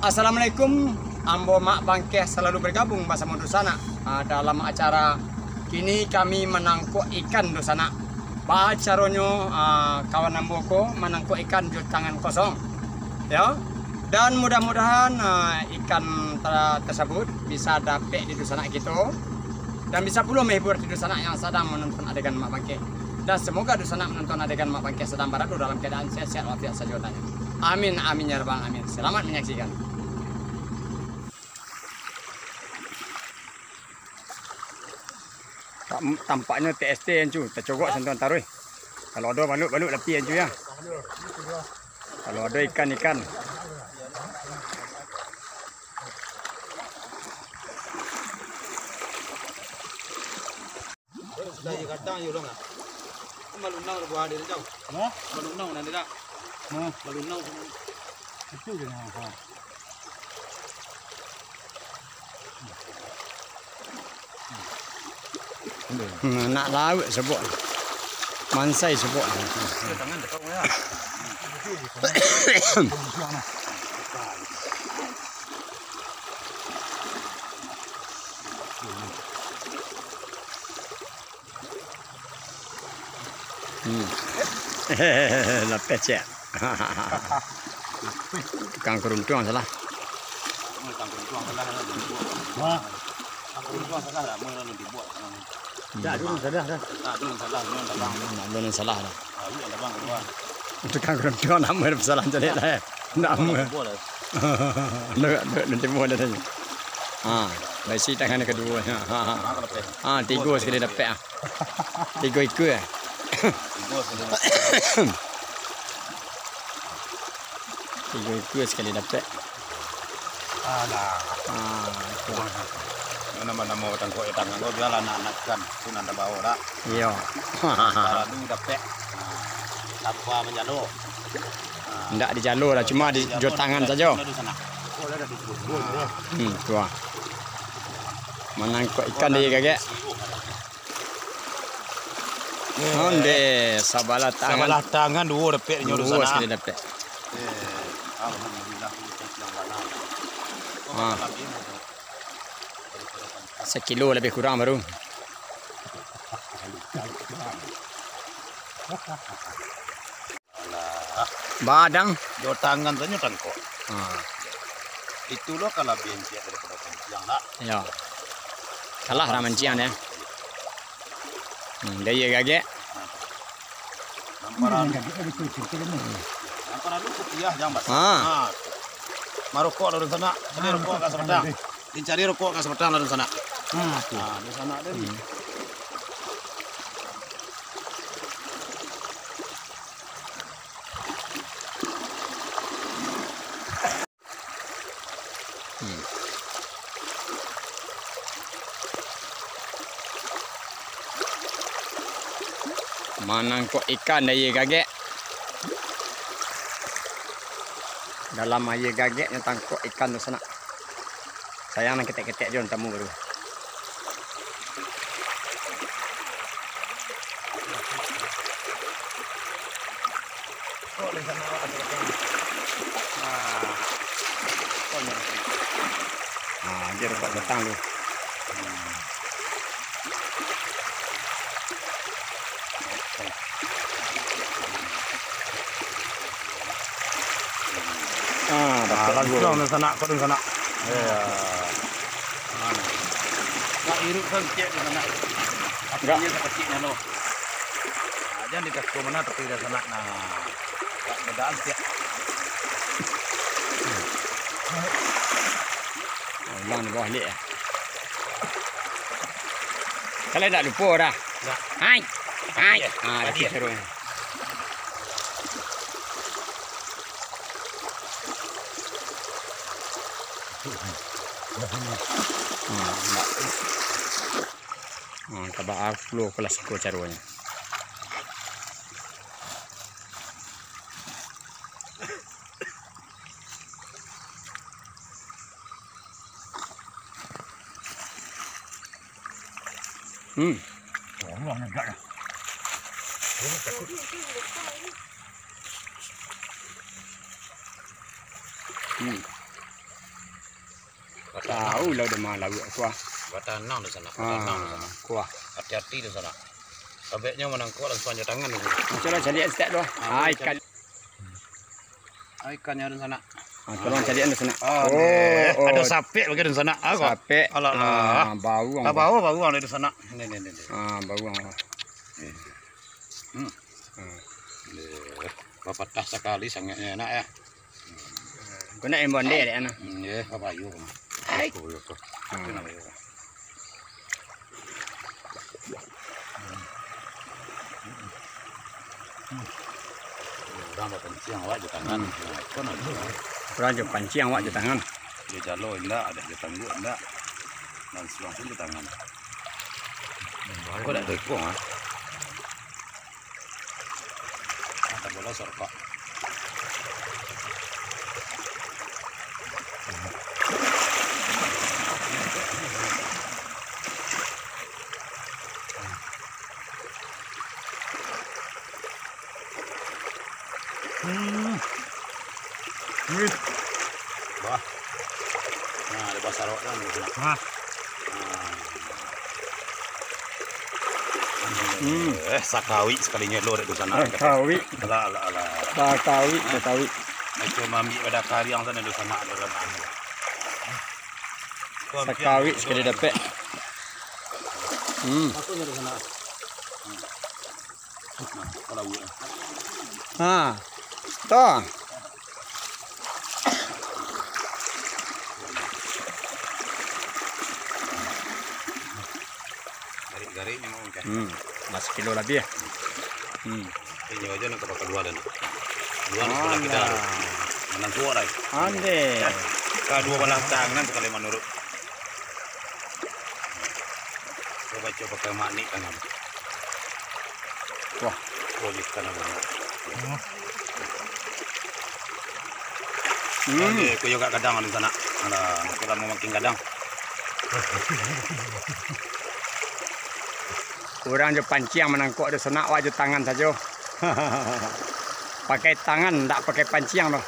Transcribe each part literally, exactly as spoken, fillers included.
Assalamualaikum, ambo Mak Bangkeh salalu bergabung basamo Dusanak, ah, dalam acara kini kami manangkok ikan Dusanak. Baa caronyo, ah, kawan ambo ko manangkok ikan jo tangan kosong, yo. Dan mudah-mudahan, ah, ikan ta-, tersebut bisa dapek di Dusanak kito, dan bisa pulo menghibur di Dusanak yang sadang menonton adegan Mak Bangkeh. Dan semoga Dusanak menonton adegan Mak Bangkeh sadang barado dalam keadaan sehat-sehat walafiat sajo, tanya. Amin, amin, ya rabbal alamin. Selamat menyaksikan. Tam-, tampaknyo T S T, Ancu, tacogok santuang taruih. Kalau ado baluik-baluik, lapih, Ancu, ya. Kalau ado ikan-ikan. Sudah je kadang je ulang ah. Malunau buah dia tau. Hah? Malunau nanti tak? Hah? Malunau. Itu je, ha. Hmm, nak lauik sabok. Mansai sabok. Dia tangan dekat ya. Hmm. Lapeh ciek. Tukang keruntuang salah. Tukang keruntuang salah, dah dibuat. Wah. Tukang keruntuang salah, dah, mau lalu dibuat. Hmm. Dah, dulu salah, dah. Tak, dulu salah, dulu salah. Hmm, dulu salah, dah. Ah, iya, dah, bang, keluar. Tukang keruntuang nak main salah jadi lah, eh. Nak main. Bola. Nak, nak, nak timbul dah tadi. Ha, baisi tangan kaduo. Ha, ha, ha. Ha, tigo sakali dapek, ah. Tigo ikua, eh. Tigo sakali dapek. Tigo ikua sakali dapek. Alah. Ah, itu. Namo-namo batangkok di tangan ko, bialah anak-anak ikan tu nan tabao dak. Iyo. Talalu dapek. Nah, tanpa manjalo. Nah. Ndak dijalo lah, cuma di, jo tangan sajo. Dijalo, sanak. Hmm, tu ah. Manangkok ikan di gagek. Onde, sabalah tangan. Sabalah tangan duo dapek nyo tu, duo sanak. Sakali dapek. Eh, alhamdulillah, rezeki yang bana. Ah. Sakilo labiah kurang baru. Alah. Badang. Jo tangan sajo tangkok. Ah. Itulah kalabiahan ciek daripado panciang, nak. Yo. Salah lah manciang dia. Hmm, gaya gagek. Nan paralu, nan paralu kupiah jan basah. Ha. Ha. Marokok lah dunsanak. Cari rokok ka sabatang. Din cari rokok ka sabatang lah dunsanak. Ha, tu. Ha, dunsanak tadi. Hmm. Hmm. Manangkok ikan di aia gagek. Dalam aia gagek nyo tangkok ikan tu sanak. Sayang nan ketek-ketek jo nan tamu baru. Nah, aja dapat datang tu. Ah, dapat lagu. Dunsanak, kau dunsanak. Ya. Nak iruik kan kecil dunsanak. Enggak. Apinya sakecilnya lo. Nah, jangan dikasih mana tapi dunsanak. Nah. Tak bedaan siap. Ulang di bawah liak ya. Kalau tak lupa dah. Dah. Hai. Hai. Ah, dah seru. Hmm, nampak. Hmm, tabak aku kelas iko caronyo. Hmm. Hmm. Tahu lah udah malawak kuah. Batanang di sana, batanang di sana. Ah, kuah. Hati-hati di sana. Sabeknyo manangkok langsung jo tangan tu. Cubo caliak sitak tu. Ah, ah, ikan. Ah, ikannyo di sana. Ah, tolong caliak di sana. Ah, oh, oh. Ado sapek bagi di sana. Ah, kok. Sapek. Alah, ah, alah. Bawang. Ah, bawang, bawang di sana. Ni, ni, ni, ni. Ah, bawang. Hmm. Hmm. Ni, bapatah sakali sangaiknyo enak, yo. Kau nak imbau ndeh, dek, ana? Hmm, yo, apa ayo, Bang? Hai. Aku, aku. Hmm. Aku nak ayo, Bang. Urang bapanciang awak jo tangan. Hmm. Nah, kau nak ayo. Urang jo panciang awak jo tangan. Jo jalo indak, ado jo tangguak indak. Nan suang pun jo tangan. Kau dak tepung, ah? Mata bola sorkok. Hmm. Wih. Wah. Nah, ado basarok kan di sana. Wah. Nah. Hmm. Eh, sakawik sakalinyo lo dek di sana. Sakawik. Alah, alah, alah. Sakawik, sakawik. Cuma ambiak pada kariang sana di sana, ado dalam. Sakawik sakali dapek. Hmm. Masuknyo di sana. Ha, to. Garik-garik ni mau kan? Hmm, lah sakilo labiah. Hmm. Inyo ajo nan ka bakalua dah. Kalua di sabalah kita. Alah. Manang suok dah. Ande. Ka duo balah tangan sakali manuruik. Kau baco pakai magnet tangan. Wah. Oh, di kanan. Hmm. Oke, kau juga gadang di sana. Alah, kau dah mau makin gadang. Urang jo panciang manangkok di sanak, wak jo tangan sajo. Pakai tangan, ndak pakai panciang doh.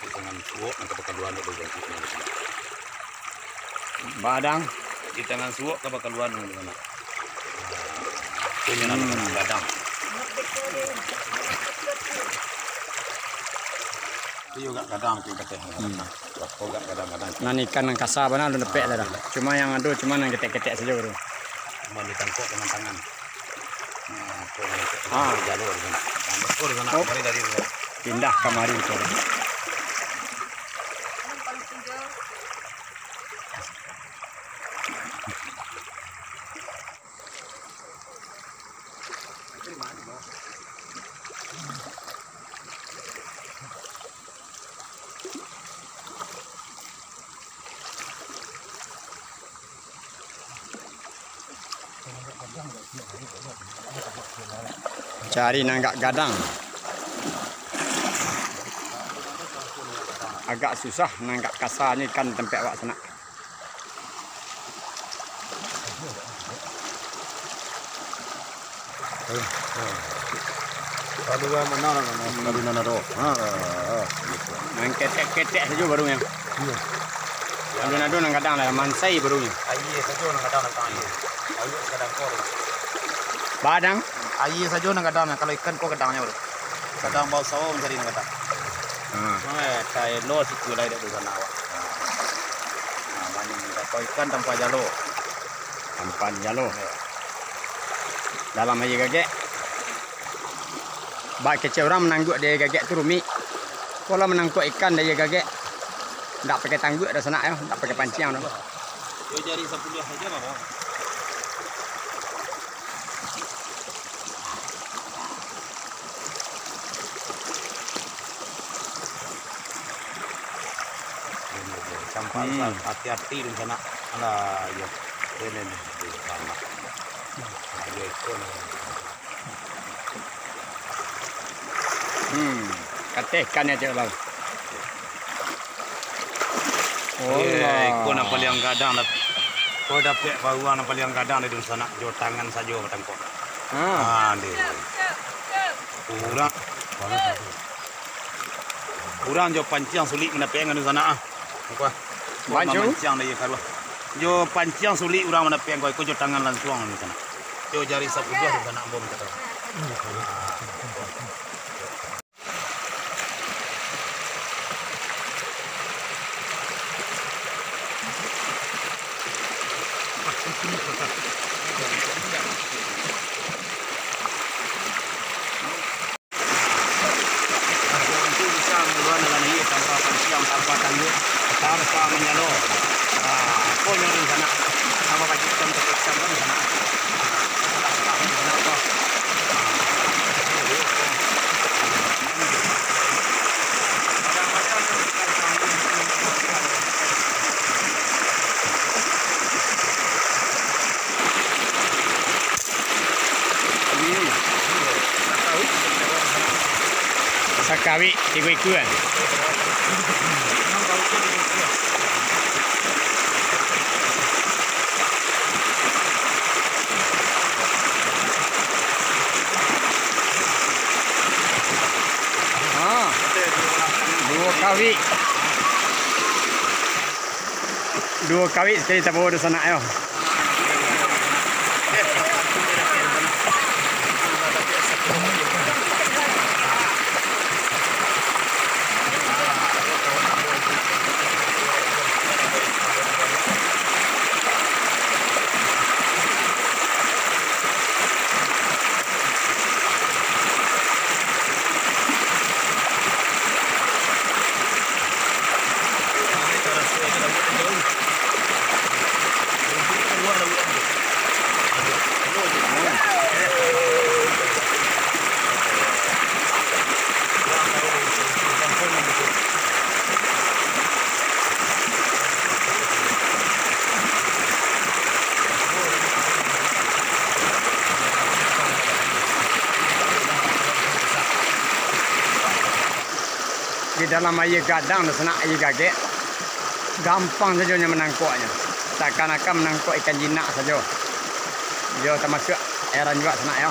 Di tangan suok, nan ka bakaluan tu, bangkuknyo tu. Badang. Di tangan suok ka bakaluan tu, anak. Tu nyo nan, hmm, gadang. Tu juga gadang tu, kateh. Hmm. Wah, kok gak gadang-gadang. Nan ikan nan kasa bana, alun dapek lah dah. Cuma yang ado, cuma nan ketek-ketek sajo tu. Cuma ditangkok dengan tangan. Nah, tu, ah, jalur di sana. Nah, betul di sana. Oh. Mari dari sana. Pindah kamari tu. Cari nan agak gadang. Agak susah nan agak kasa ni kan tampek awak sanak. Kalu, ha. Kalu nan mano, nan mano, kalu nan ado. Ha, ha, ha. Nan ketek-ketek sajo baru nyo. Iyo. Kalu nan ado nan gadang lah, mansai baru nyo. Aia sajo nan gadang, nan aia. Aia gadang ko. Badang. Aia sajo nan gadang, kalau ikan ko gadangnyo baru. Gadang bau sawo mancari nan gadang. Ha. Eh, taelo siku lai dek tu sanak awak. Ha. Ha, banyak ni, kalau ikan tanpa jalo. Tanpa jalo. Iyo. Dalam aia gagek. Bak kecek urang manangguak di aia gagek tu rumik. Kalau manangkuak ikan di aia gagek, ndak pakai tangguak dah sanak yo, ndak pakai panciang dah. Yo, jari sapuluah sajo lah, Bang. Sampai, hmm, hati-hati di sana. Alah, iyo. Ini, ini, ini, sama. Iyo, itu, ini. Hmm, kateh ikan yo, cek lah. Oh, eh, iko nan paliang gadang, dap-, ko dapek baruang nan paliang gadang di dunsanak, jo tangan sajo batangkok. Ah. Ah, di. Urang. Urang jo panciang sulik mandapekan ka dunsanak ah. Apa? Bancu? Mamanciang dari karuah. Jo panciang sulik urang mandapekan ko, iko jo tangan lansuang dunsanak. Jo jari sapuduah dunsanak ambo mancakau. Tanpa panciang, tanpa tanduak, tanpa manyalo. Ah, konyo di sana. Tanpa baju hitam, tanpa hitam kan di sana. Ah, salah-salah di sana tu. Sakawik tigo ikua. Ha. Duo kawik. Duo kawik sakali tabawo dunsanak yo. Di dalam aia gadang tu, sanak, aia gagek, gampang sajo nyo manangkoknyo. Sakan-akan manangkok ikan jinak sajo. Yo, tamasuak aia ranjuak, sanak, yo.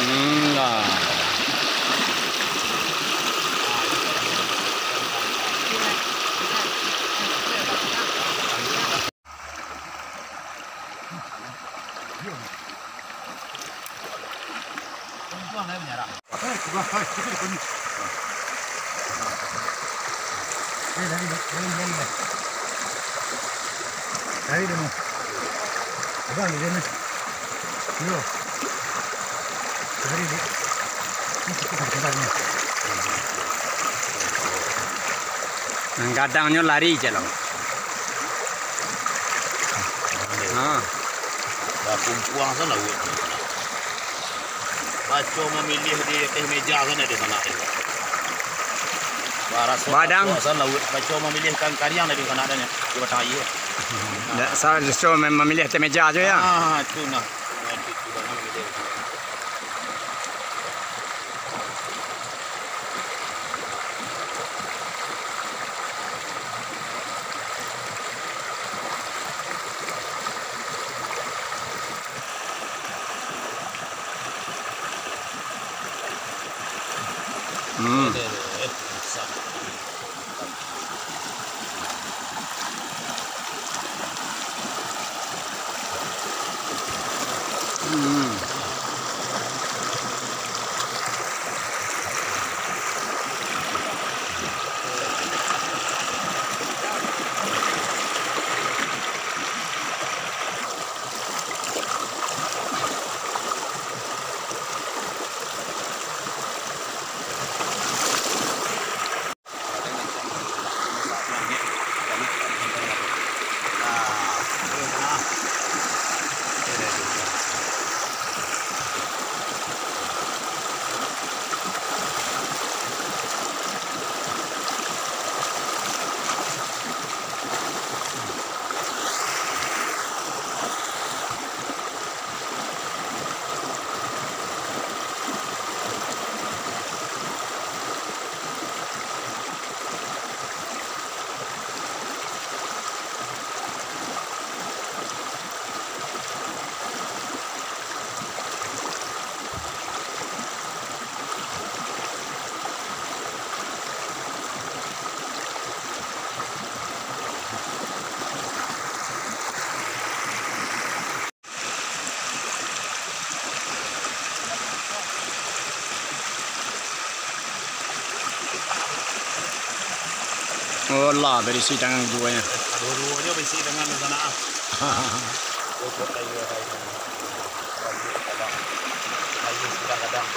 Hmm, lah. Dari dulu. Abang di sini. Yo. Dari di. Ini cukup sebentar ni. Nan gadangnyo lari je lo. Ha. Lah kumpuang sa lauik. Baco mamiliah di ateh meja sana di sana. Baraso Badang. Baco sa lauik. Baco mamiliah ikan kariang di sana dan di batang aia. Ndak sa-, so mem-, mamiliah ateh meja je ya. Ah, tu nah. Nah, tu, tu, tu, tu. Hmm. Lah, berisi tangan keduanya. Dua-duanya berisi tangan di sana, ah. Pokok kayu ada itu. Kayu kadang. Kayu sudah kadang.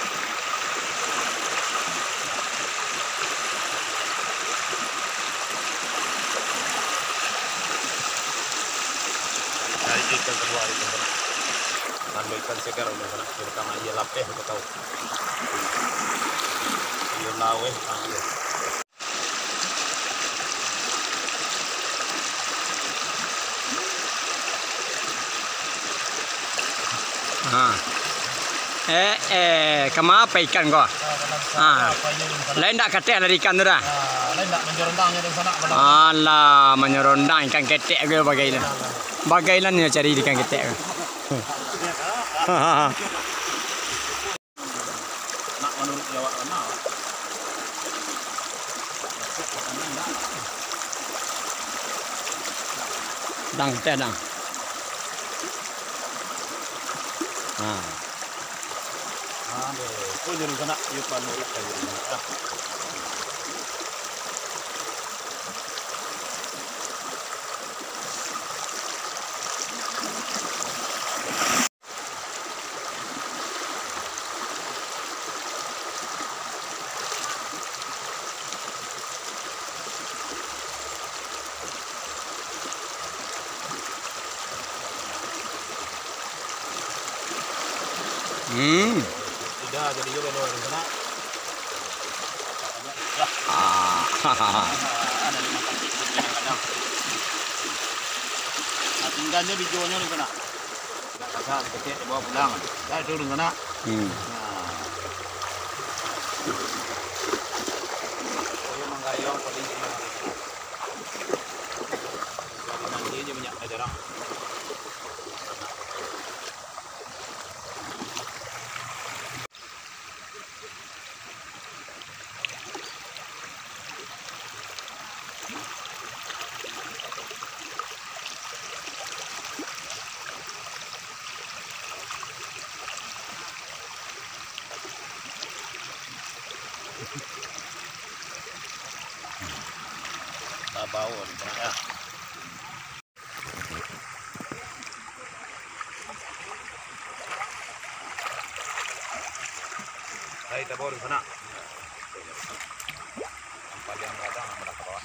Cari ikan keluar itu. Tambah ikan segar di sana. Terutama dia lapeh, kita tahu. Dia laweh, ah, dia. Ha. Eh, eh, kama apo ikan ko? Ha. Lain dak katek lah ikan tu dah. Alah, manyorondang ikan ketek ko bagai lah. Bagai lah nyo cari ikan ketek ko. Nak manuruik awak lah, nak. Dang, teh, dang. Ha. Aduh, kau jadi sanak, iyo panuruik ka jadi sanak, ah. Hmm. Tidak, jadi juga doa di sana. Ah. Ada lima kaki, kadang-kadang. Nah, tinggalnya bijonyo di sana. Dak kasar, ketek dibawa pulang. Dah itu dulu sana. Hmm. Nah. Saya manggayung paling senang. Jadi nanti aja banyak aja orang. Tabawo di tangah. Hai, tabawo di sana. Paliang gadang, ka bawah.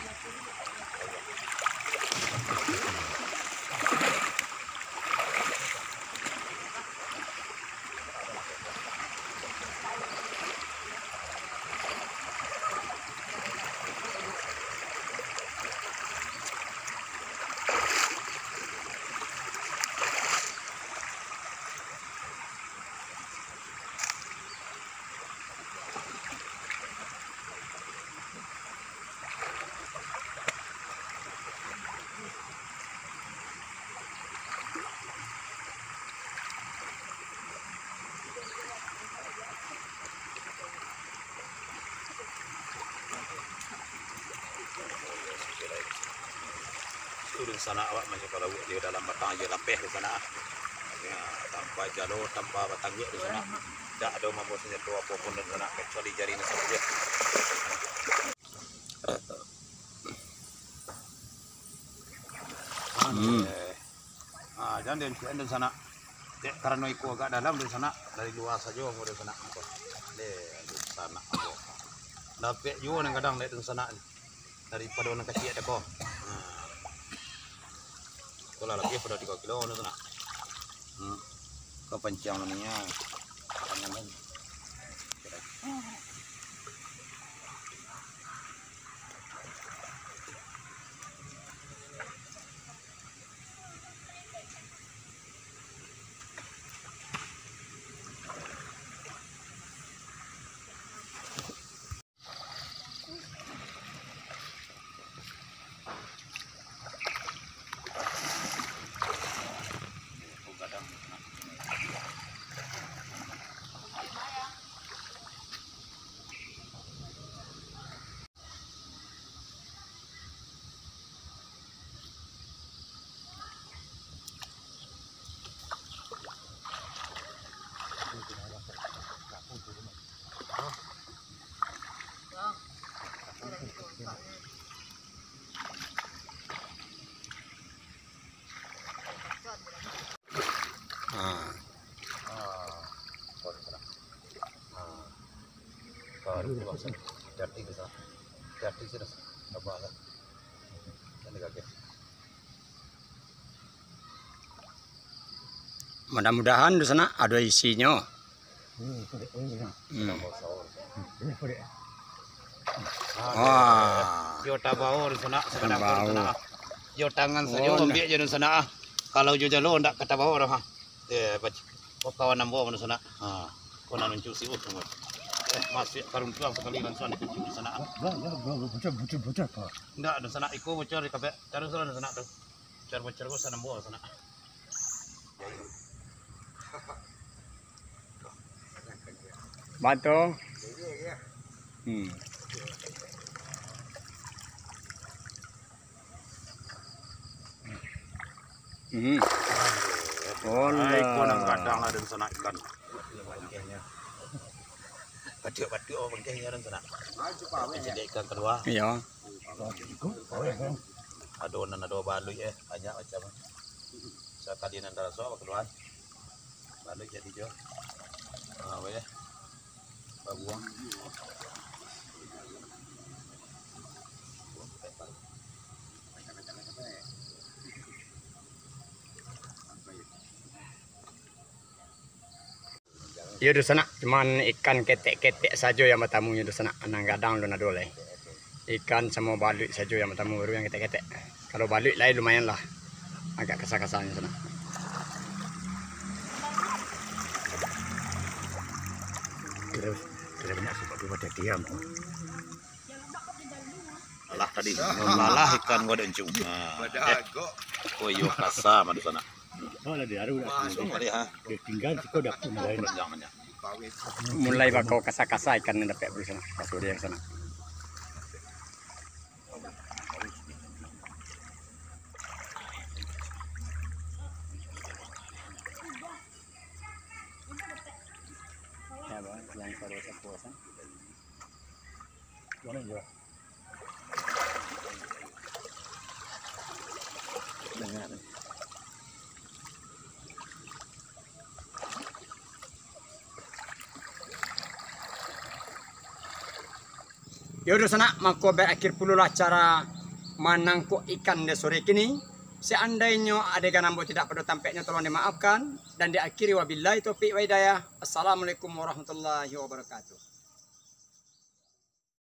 Itu di sana awak masuk ka lauak, di dalam batang aia lapeh di sana. Ya, tanpa jalo, tanpa batangguak di sana. Dak ado mambawa sanjato apo pun di sana, kecuali jari nan sajo. Hmm. Ah, jan den cuek den sanak. Dek karano iko agak dalam den sanak, dari lua sajo ambo den sanak. Deh, den sanak ambo. Dapek juo nan gadang dek den sanak ni. Daripado nan kaciak dek ko. Nah. Ko lah labiah pado tigo kilo den sanak. Hmm. Ko panciang mania. Tangan den. Ah. Ah. Baru tu, Bang. Hati-hati tu, Bang. Hati-hati tu, Bang. Sabar lah. Jangan kaget. Mudah-mudahan di sana ada isinyo. Hmm. Wah. Yo tabao di sana, sabana di sana. Yo tangan sajo ambiak jo di sana. Kalau jo jalo ndak ka tabao doh, ha. Eh, bac-, oh, kawan ambo mano sanak. Ha, ko nan nuncuak si Ut. Eh, masuak karuntuang sakali langsuang dikuncik di sanak. Bocor, bocor, bocor, bocor, Pak. Ndak, di sanak iko bocor di kabek. Taruih lah di sanak tu. Bocor, bocor ko sanak ambo sanak. Bato. Hmm. Hmm. Ai, ko nan gadang lah, dan sanak ikan. Batuk-batuk, oh, bangkehnya, dan sanak. Jadi ikan kedua. Iya. Ado nan ado baluik, eh, banyak macam. Sakali nan taraso, apa keluar? Baluik jadi jo. Ah, weh. Babuang. Iyo, dusanak, cuman ikan ketek-ketek sajo yang batamu, yo, dusanak, nan gadang alun ado lai. Ikan samo baluik sajo yang batamu, baru yang ketek-ketek. Kalau baluik lai lumayan lah, agak kasa-kasanyo sanak. Kira, kira banyak sebab tu pada diam. Alah tadi, alah ikan gua ada encung. Ha. Oh, iyo, kasa mah dusanak. Oh, lah diaru dah. Langsung kali, ha. Dia tinggal siko dapur lain. Panjang, panjang. Mulai bakau kasa-kasa ikan nan dapek baru sanak. Bakau dia sanak. Ya, Bang, yang terus aku pasang. Mana juga? Dengan. Yo, dusanak, mako barakhir pulolah acara manangkok ikan di sore kini. Seandainyo adegan ambo tidak pado tampeknyo, tolong dimaafkan, dan diakhiri wabillahi taufik wa hidayah. Assalamualaikum warahmatullahi wabarakatuh.